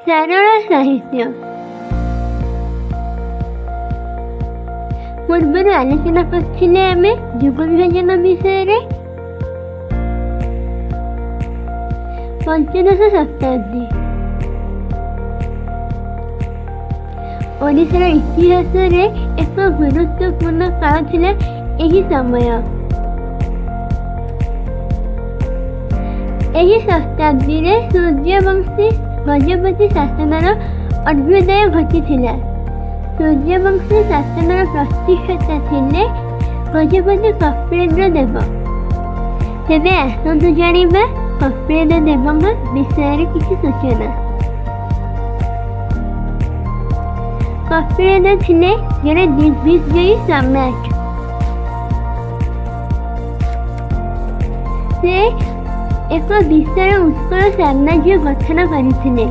ସାରଳା ସାହିତ୍ୟ ପୂର୍ବରୁ ଆଲୋଚନା କରିଥିଲେ ଆମେ ଯୁଗ ବିଭାଜନ ବିଷୟରେ। ପଞ୍ଚଦଶ ଶତାବ୍ଦୀ ଓଡ଼ିଶାର ଇତିହାସରେ ଏକ ଗୁରୁତ୍ୱପୂର୍ଣ୍ଣ କାଳ ଥିଲା ଏହି ସମୟ। ଏହି ଶତାବ୍ଦୀରେ ସୂର୍ଯ୍ୟବଂଶୀ ଗଜପତି ଶାସନର ଅଭ୍ୟୁଦୟ ଘଟିଥିଲା। ସୂର୍ଯ୍ୟବଂଶୀ ଶାସନର ପ୍ରତିଷ୍ଠାତା ଥିଲେ ଗଜପତି କପିଳେନ୍ଦ୍ର ଦେବ। ତେବେ ଆସନ୍ତୁ ଜାଣିବା କପିଳେନ୍ଦ୍ର ଦେବଙ୍କ ବିଷୟରେ କିଛି ସୂଚନା। କପିଳେନ୍ଦ୍ର ଥିଲେ ଜଣେ ଦିଗ୍ବିଜୟୀ ସମ୍ରାଟ। ସେ ଏକ ବିଶାଳ ଉତ୍କଳ ସାମ୍ରାଜ୍ୟ ଗଠନ କରିଥିଲେ।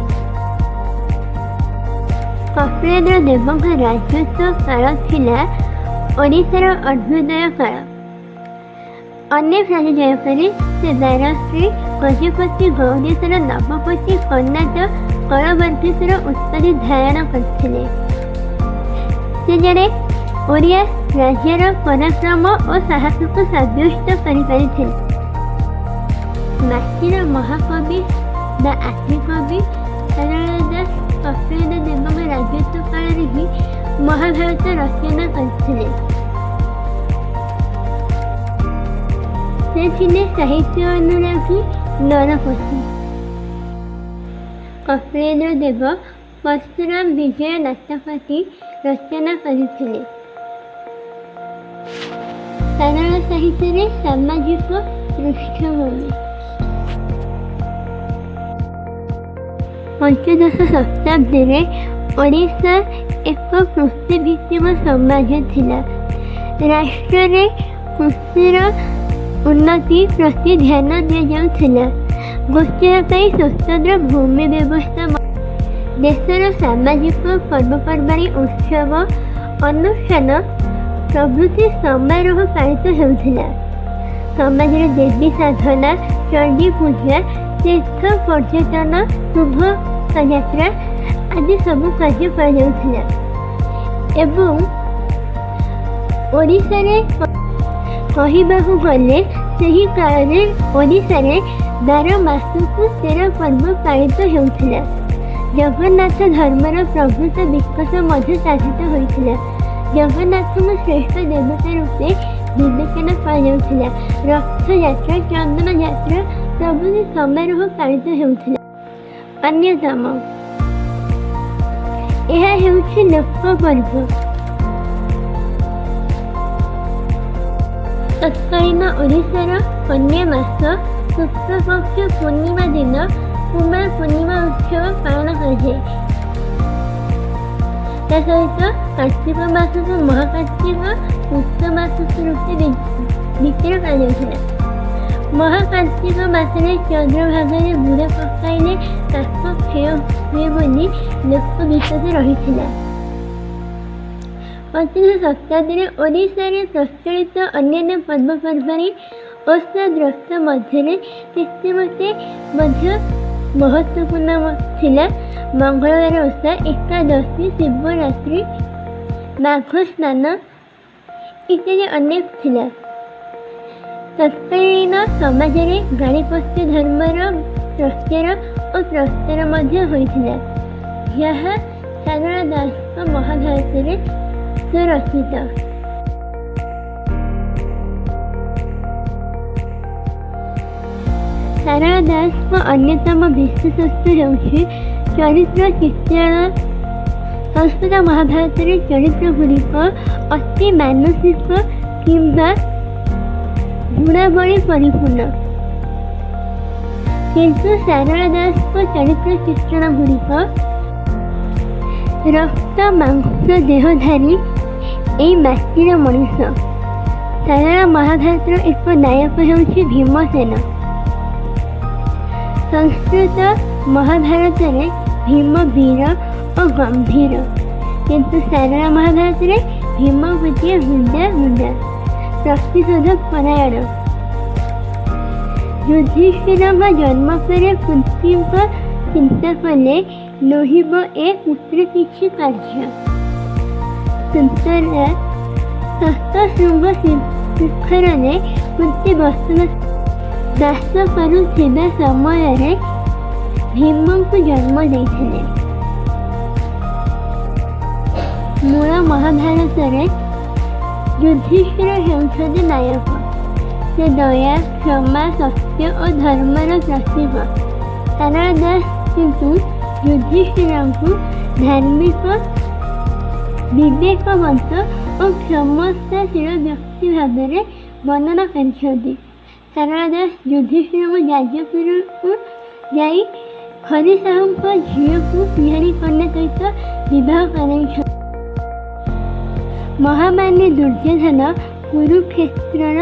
କପିଳେନ୍ଦ୍ର ଦେବଙ୍କ ରାଜତ୍ୱ କାଳ ଥିଲା ଓଡ଼ିଶାର ଅଭ୍ୟୁଦୟ କାଳ। ଅନେକ ରାଜ୍ୟ ଜୟ କରି ସେ ବାରଶ୍ରୀ, ଗଜପତି, ଗୌଡ଼େଶ୍ୱର, ନବପତି, କର୍ଣ୍ଣାଟ, କଳବର୍ଗେଶ୍ୱର ଉତ୍ପାଦି ଧାରଣ କରିଥିଲେ। ସେ ଜଣେ ଓଡ଼ିଆ ରାଜ୍ୟର ପରାକ୍ରମ ଓ ସାହସକୁ ସାବ୍ୟସ୍ତ କରିପାରିଥିଲେ। ମାଟିର ମହାକବି ବା ଆଦିକବି ସାରଳା ଦାସ କପିଳେନ୍ଦ୍ର ଦେବଙ୍କ ରାଜତ୍ୱ କାଳରେ ହିଁ ମହାଭାରତ ରଚନା କରିଥିଲେ। ସେ ଥିଲେ ସାହିତ୍ୟ ଅନୁରାଗୀ ନରପତି। କପିଳେନ୍ଦ୍ର ଦେବ ପରଶୁରାମ ବିଜୟ ନାଟକଟି ରଚନା କରିଥିଲେ। ସାରଳା ସାହିତ୍ୟରେ ସାମାଜିକ ପୃଷ୍ଠଭୂମି। ପଞ୍ଚଦଶ ଶତାବ୍ଦୀରେ ଓଡ଼ିଶା ଏକ କୃଷିଭିତ୍ତିକ ସମାଜ ଥିଲା। ରାଷ୍ଟ୍ରରେ କୃଷିର ଉନ୍ନତି ପ୍ରତି ଧ୍ୟାନ ଦିଆଯାଉଥିଲା। ଗୋଚର ପାଇଁ ସ୍ୱତନ୍ତ୍ର ଭୂମି ବ୍ୟବସ୍ଥା, ଦେଶର ସାମାଜିକ ପର୍ବପର୍ବାଣି, ଉତ୍ସବ, ଅନୁଷ୍ଠାନ ପ୍ରଭୃତି ସମାରୋହ ପାଳିତ ହେଉଥିଲା। ସମାଜରେ ଦେବୀ ସାଧନା, ଚଣ୍ଡୀ ପୂଜା, ତୀର୍ଥ ପର୍ଯ୍ୟଟନ, ଶୁଭ ଯାତ୍ରା ଆଦି ସବୁ କାର୍ଯ୍ୟ କରାଯାଉଥିଲା ଏବଂ ଓଡ଼ିଶାରେ କହିବାକୁ ଗଲେ ସେହି କାଳରେ ଓଡ଼ିଶାରେ 12 ମାସକୁ 13 ପର୍ବ ପାଳିତ ହେଉଥିଲା। ଜଗନ୍ନାଥ ଧର୍ମର ପ୍ରଭୃତ ବିକାଶ ମଧ୍ୟ ସାଧିତ ହୋଇଥିଲା। ଜଗନ୍ନାଥଙ୍କୁ ଶ୍ରେଷ୍ଠ ଦେବତା ରୂପେ ବିବେଚନା କରାଯାଉଥିଲା। ରଥଯାତ୍ରା, ଚନ୍ଦନ ଯାତ୍ରା ପ୍ରଭୃତି ସମାରୋହ ପାଳିତ ହେଉଥିଲା। ଅନ୍ୟତମ ଏହା ହେଉଛି ଲୋକପର୍ବ। ତତ୍କାଳୀନ ଓଡ଼ିଶାର କନ୍ୟା ମାସ ଶୁକ୍ଳପକ୍ଷ ପୂର୍ଣ୍ଣିମା ଦିନ କୁମାର ପୂର୍ଣ୍ଣିମା ଉତ୍ସବ ପାଳନ କରାଯାଏ। ତା ସହିତ କାର୍ତ୍ତିକ ମାସକୁ ମହାକାର୍ତ୍ତିକ, ପୁଷ ମାସ ରୂପେ ବିଚାର କରାଯାଉଥିଲା। ମହାକାର୍ତ୍ତିକ ମାସରେ ଚନ୍ଦ୍ରଭାଗାରେ ବୁଡ଼ ପକାଇଲେ ପାପ କ୍ଷୟ ହୁଏ ବୋଲି ଲୋକ ବିଶ୍ୱାସ ରହିଥିଲା। ପଞ୍ଚଦଶ ଶତାବ୍ଦୀରେ ଓଡ଼ିଶାରେ ପ୍ରଚଳିତ ଅନ୍ୟାନ୍ୟ ପର୍ବପର୍ବାଣି ଓଷା ବ୍ରତ ମଧ୍ୟରେ କେତେ ମଧ୍ୟ ମହତ୍ତ୍ୱପୂର୍ଣ୍ଣ ଥିଲା। ମଙ୍ଗଳବାର ଓଷା, ଏକାଦଶୀ, ଶିବରାତ୍ରି, ମାଘ ସ୍ନାନ ଇତ୍ୟାଦି ଅନେକ ଥିଲା। ତତ୍କାଳୀନ ସମାଜରେ ଗାଣିପତ୍ୟ ଧର୍ମର ପ୍ରଚାର ଓ ପ୍ରସାର ମଧ୍ୟ ହୋଇଥିଲା, ଯାହା ସାରଳା ଦାସଙ୍କ ମହାଭାରତରେ ସୁରକ୍ଷିତ। ସାରଳା ଦାସଙ୍କ ଅନ୍ୟତମ ବିଶେଷତ୍ୱ ହେଉଛି ଚରିତ୍ର ଚିତ୍ରଣ। ସଂସ୍କୃତ ମହାଭାରତରେ ଚରିତ୍ରଗୁଡ଼ିକ ଅତି ମାନସିକ କିମ୍ବା ଗୁଣାବଳୀ ପରିପୂର୍ଣ୍ଣ, କିନ୍ତୁ ସାରଳା ଦାସଙ୍କ ଚରିତ୍ର ଚିତ୍ରଣ ଗୁଡ଼ିକ ରକ୍ତ ମାଂସ ଦେହଧାରୀ ଏଇ ମାଟିର ମଣିଷ। ସାରଳା ମହାଭାରତର ଏକ ନାୟକ ହେଉଛି ଭୀମସେନ। ସଂସ୍କୃତ ମହାଭାରତରେ ଭୀମ ବୀର ଓ ଗମ୍ଭୀର, କିନ୍ତୁ ସାରଳା ମହାଭାରତରେ ଭୀମ ଗୋଟିଏ ହୁଣ୍ଡା ହୁଣ୍ଡା ପ୍ରତିଶୋଧ ପରାୟଣ। ଯୁଧିଷ୍ଠିରଙ୍କ ଜନ୍ମ ପରେ କୁନ୍ତୀଙ୍କ ଚିନ୍ତା କଲେ ନୋହିବ ଏ ପୁତ୍ରେ କିଛି କାର୍ଯ୍ୟ। ସୁତରା ସପ୍ତଶୃଙ୍ଗ ଶିଖରରେ କୁନ୍ତୀ ବାସ କରୁଥିବା ସମୟରେ ଭୀମଙ୍କୁ ଜନ୍ମ ଦେଇଥିଲେ। ମୂଳ ମହାଭାରତରେ ଯୁଧିଷ୍ଠିର ହେଉଛନ୍ତି ନାୟକ। ସେ ଦୟା, କ୍ଷମା, ସତ୍ୟ ଓ ଧର୍ମର ପ୍ରତୀକ। ସାରଳା ଦାସ କିନ୍ତୁ ଯୁଧିଷ୍ଠିରଙ୍କୁ ଧାର୍ମିକ, ବିବେକବନ୍ତ ଓ କ୍ଷମତାଶୀଳ ବ୍ୟକ୍ତି ଭାବରେ ବର୍ଣ୍ଣନା କରିଛନ୍ତି। ସାରଳା ଦାସ ଯୁଧିଷ୍ଠିରଙ୍କୁ ଯାଜପୁରକୁ ଯାଇ ହରି ସାହୁଙ୍କ ଝିଅକୁ ବିହାରୀ କନ୍ୟା ସହିତ ବିବାହ କରାଇଛନ୍ତି। ମହାମାନୀ ଦୁର୍ଯ୍ୟୋଧନ କୁରୁକ୍ଷେତ୍ରର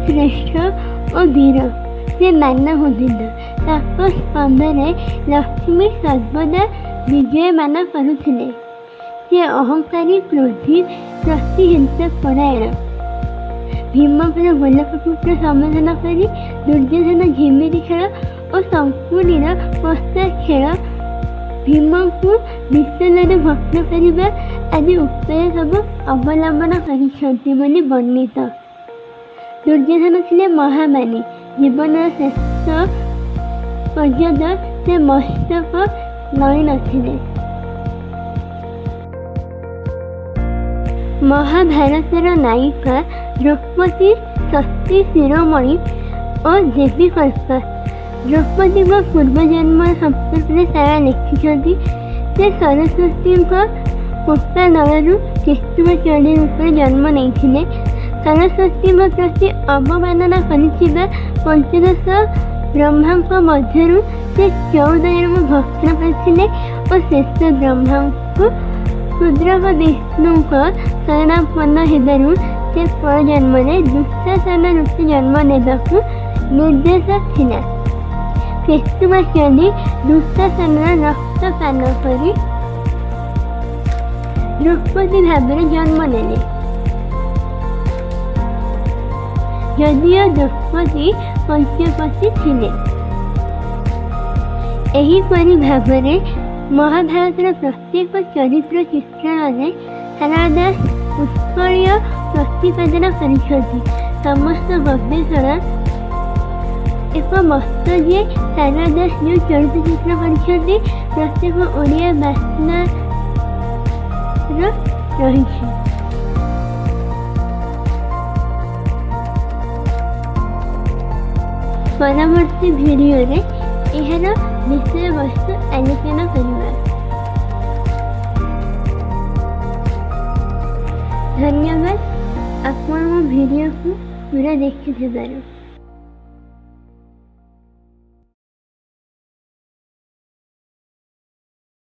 ଶ୍ରେଷ୍ଠ ଓ ବୀର। ସେ ମାନଗୋବିନ୍ଦ। ତାଙ୍କ ସ୍କନ୍ଧରେ ଲକ୍ଷ୍ମୀ ସର୍ବଦା ବିଜୟମାନ କରୁଥିଲେ। ସେ ଅହଙ୍କାରୀ, କ୍ରୋଧୀ, ପ୍ରତିହିଂସା ପରାୟଣ। ଭୀମଙ୍କର ଗୋଲକ ପୁତ୍ର ସମ୍ବୋଧନ କରି ଦୁର୍ଯ୍ୟୋଧନ ଝିମିରି ଖେଳ ଓ ଶଙ୍କୁନିର ପଶା ଖେଳ, ଭୀମଙ୍କୁ ବିଷୟରେ ଭଗ୍ନ କରିବା ଆଦି ଉପାୟ ସବୁ ଅବଲମ୍ବନ କରିଛନ୍ତି ବୋଲି ବର୍ଣ୍ଣିତ। ଦୁର୍ଯ୍ୟୋଧନ ଥିଲେ ମହାମାନୀ। ଜୀବନର ଶେଷ ପର୍ଯ୍ୟନ୍ତ ସେ ମସ୍ତକ ନଇଁ ନଥିଲେ। ମହାଭାରତର ନାୟିକା ଦ୍ରୌପଦୀ ସତୀ ଶିରୋମଣି ଓ ଦେବୀ କଳ୍ପା। ଦ୍ରୌପଦୀଙ୍କ ପୂର୍ବଜନ୍ମ ସମ୍ପର୍କରେ ସାରଳା ଲେଖିଛନ୍ତି। ସେ ସରସ୍ୱତୀଙ୍କ କୋପାନଳରୁ କେତୁଆ ଚଢ଼େଇ ରୂପରେ ଜନ୍ମ ନେଇଥିଲେ। ସରସ୍ୱତୀଙ୍କ ପ୍ରତି ଅବମାନନା କରିଥିବା ପଞ୍ଚଦଶ ବ୍ରହ୍ମାଙ୍କ ମଧ୍ୟରୁ ସେ 14 ଜଣଙ୍କୁ ଭକ୍ଷଣ କରିଥିଲେ ଓ ଶେଷ ବ୍ରହ୍ମାଙ୍କୁ ଶୂଦ୍ରକ ବିଷ୍ଣୁଙ୍କ ଶରଣାପନ୍ନ ହେବାରୁ ସେ ପରଜନ୍ମରେ ଦୁଃଶାସନ ରୂପେ ଜନ୍ମ ନେବାକୁ ନିର୍ଦ୍ଦେଶ ଥିଲା। କେତୁଆ ଚଢ଼େଇ ଦୁଃଶାସନର ରକ୍ତ ପାନ କରି ଦ୍ରୌପଦୀ ଭାବରେ ଜନ୍ମ ନେଲେ। ଯଦିଓ ଦ୍ରୌପଦୀ ପଞ୍ଚପତି ଥିଲେ। ଏହିପରି ଭାବରେ ମହାଭାରତର ପ୍ରତ୍ୟେକ ଚରିତ୍ର ଚିତ୍ରଣରେ ସାରଳା ଦାସ ଉତ୍କଳୀୟ ପ୍ରତିପାଦନ କରିଛନ୍ତି। ସମସ୍ତ ଗବେଷଣା ଏକ ମତ ଯେ ସାରଳା ଦାସ ଯେଉଁ ଚରିତ୍ର ଚିତ୍ରଣ କରିଛନ୍ତି, ପ୍ରତ୍ୟେକ ଓଡ଼ିଆ ବାସ୍ନାର ରହିଛି। ପରବର୍ତ୍ତୀ ଭିଡ଼ିଓରେ ଏହାର ବିଷୟବସ୍ତୁ ଆଲୋଚନା କରିବା। ଧନ୍ୟବାଦ ଆପଣ ମୋ ଭିଡ଼ିଓକୁ ପୁରା ଦେଖିଥିବାରୁ।